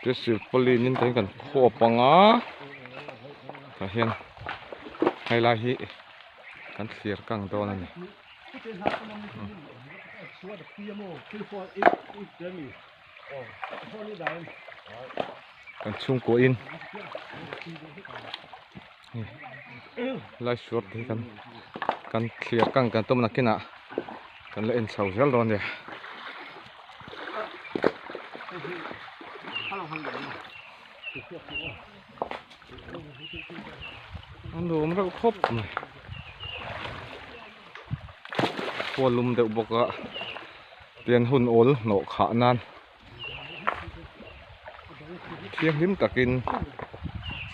Chu silpauline in kan khuap anga tah hian helai hi kan thlir kang dawn a ni. Kan chhungkua in lai suar te hi kan kan thlir kang kan tum nakinah kan la en chho zel dawn a nia. A nuam reuh khawp mai khua lum deuh bawk a tian hun awl hnawh khah nan thianghlim takin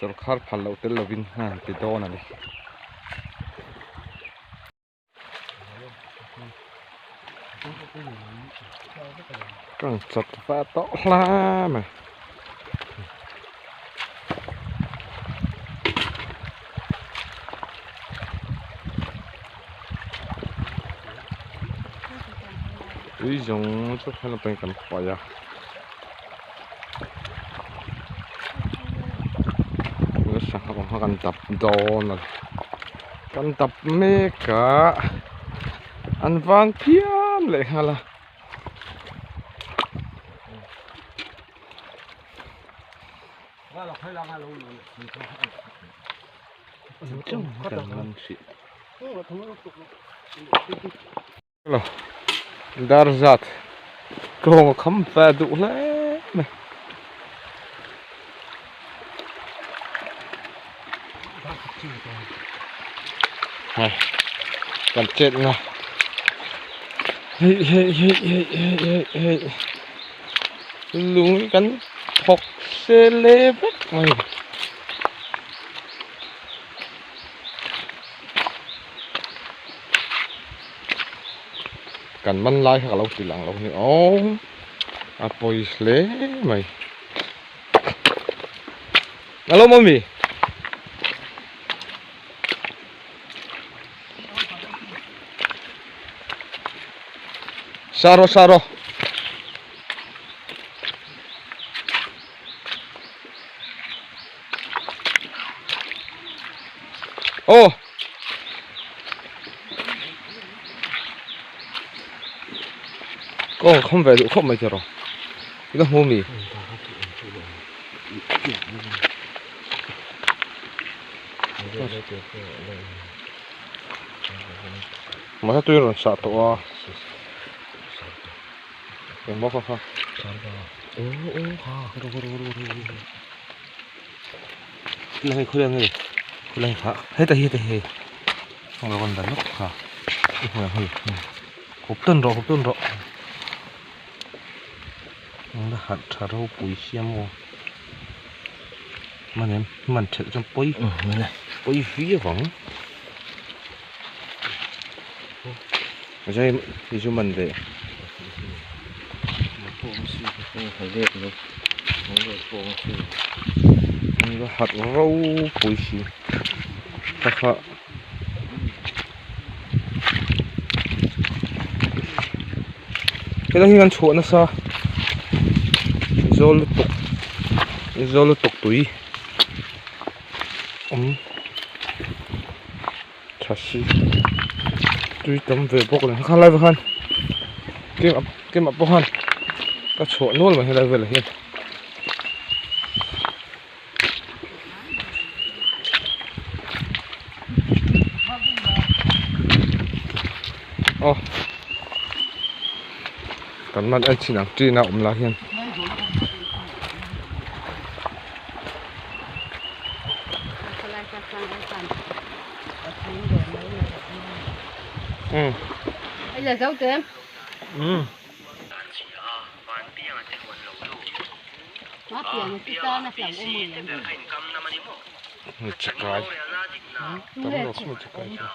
sawrkar phal loh tel lovin a han ti dawn a ni. Kan chat va tawh hla mai. Tui zawng chu khan atangin kan paih a. Sangha awm kha kan dap dawn a ni. Kan dap mek a an vang phian leh nghal a. Dar zat kawng a kham fe duh hle mai. Hei kan chet na hei hei hei hei hei hei hei lung hi kan thawk se le vek mai. Kan man lai kha ka lo ti lang lo ni aww a pawi hle mai alo mawmi sa rawh sa rawh. Aw kawng khawm ve duh khawp mai tiraw i la hmu mi mahse tui a rawn sah tawh a engmaw kha kha. Khulai hei khulai hei khulai kha heta hi heta hi hei lo rawn dan lawk kha i hmu ang hei hup tawn rawh hup tawn rawh la harh tha ropui sia maw man em man thelh chuan pawi pawi viau ang hei chu man ve. An harh ropui si kha kha helai hi kan chhuah nasa zawl lutuk zawl lutuk tui awm tha si tui tam ve bawk a ni kha lai khan keimah pawh khan ka chhuah nual mai helai velah hian. Aw kan man en chin ang ṭin a awm lai hian. Chakai tam lo khawp mai chakai chu.